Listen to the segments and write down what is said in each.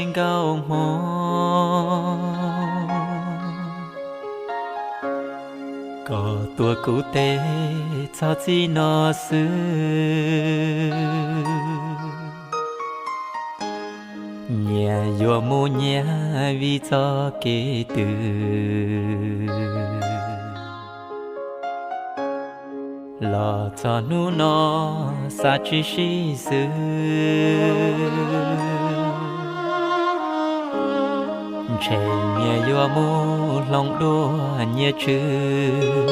nkauj hmoob, koj tuav kuv tes txog txij no xwb. Nyias yuav mus nyias vim txoj kev twg, los txog hnub no xav tsis sib xws. Ntshe nyias yuav mus hloov dua nyias tswv.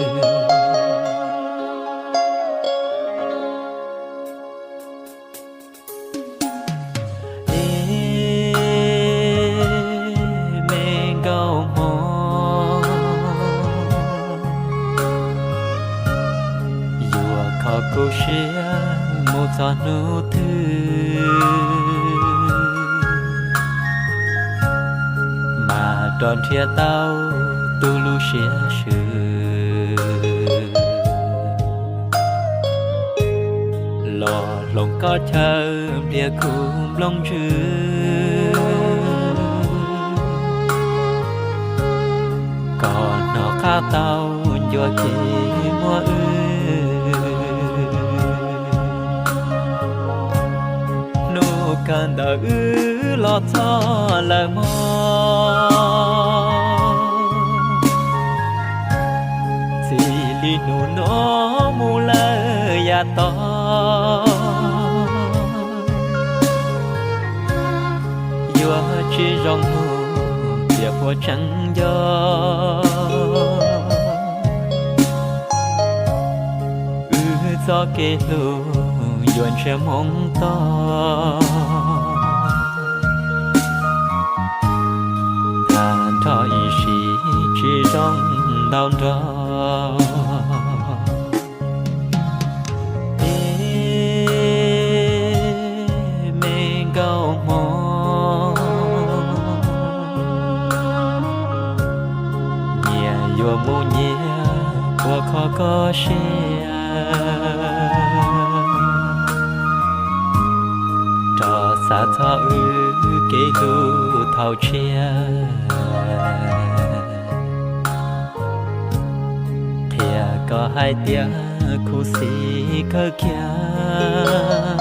Ib me nkauj hmoob, yuav kho kuv siab mus txog hnub twg, mam rov nrhiav tau tus lub siab swm. Los hloov koj chaw npliag kuv nplooj ntswg, kom hnov qab tau ncua kev muaj wb. Hnub kawg ntawd wb los txog lawm mog, txij li hnub no mus lawm yav tod, yuav tsis zoo mus tias puas tseem nco wb txoj kev hlub yuav ntshiab hmoov tog. Tag nrho ib sim tsis zoo ntau nrog. Ib me nkauj hmoob, nyias yuav mus nyias puas kho koj siab, rov xav txog wb kev hlub thaum tshiab. Qhia koj hais tias khuv xim kawg kiag,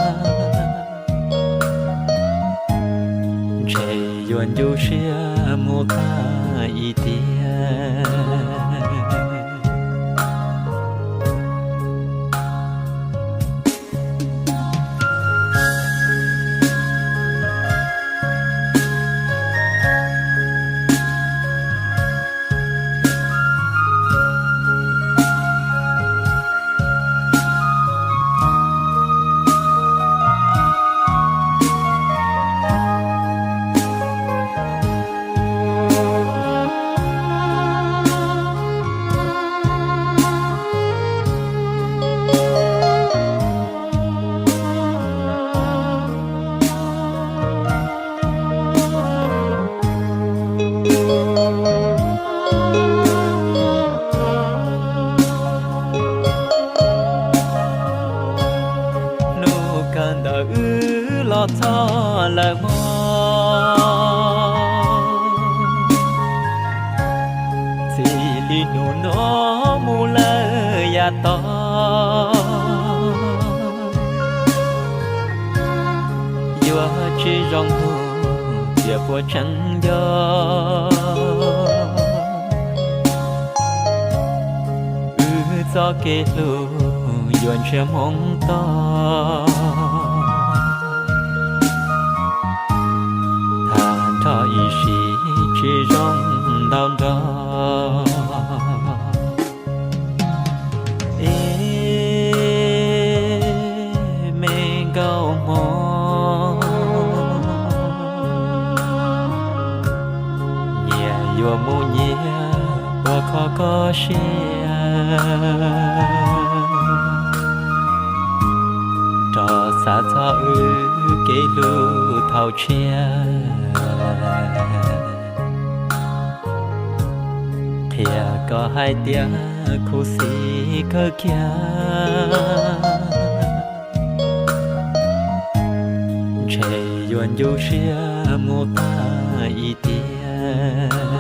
ntshe yuav ncu siab mus tag ib tiam. Hnub kawg ntawd wb los txog lawm mog, txij li hnub no mus lawm yav tod, yuav tsis zoo mus tias puas tseem nco wb txoj kev hlub yuav ntshiab hmoov tog. Tag nrho ib sim tsis zoo ntau nrog. Ib me nkauj hmoob, nyias yuav mus nyias puas kho koj siab, rov xav txog wb kev hlub thaum tshiab. Qhia koj hais tias khuv xim kawg kiag, ntshe yuav ncu siab mus tag tiag.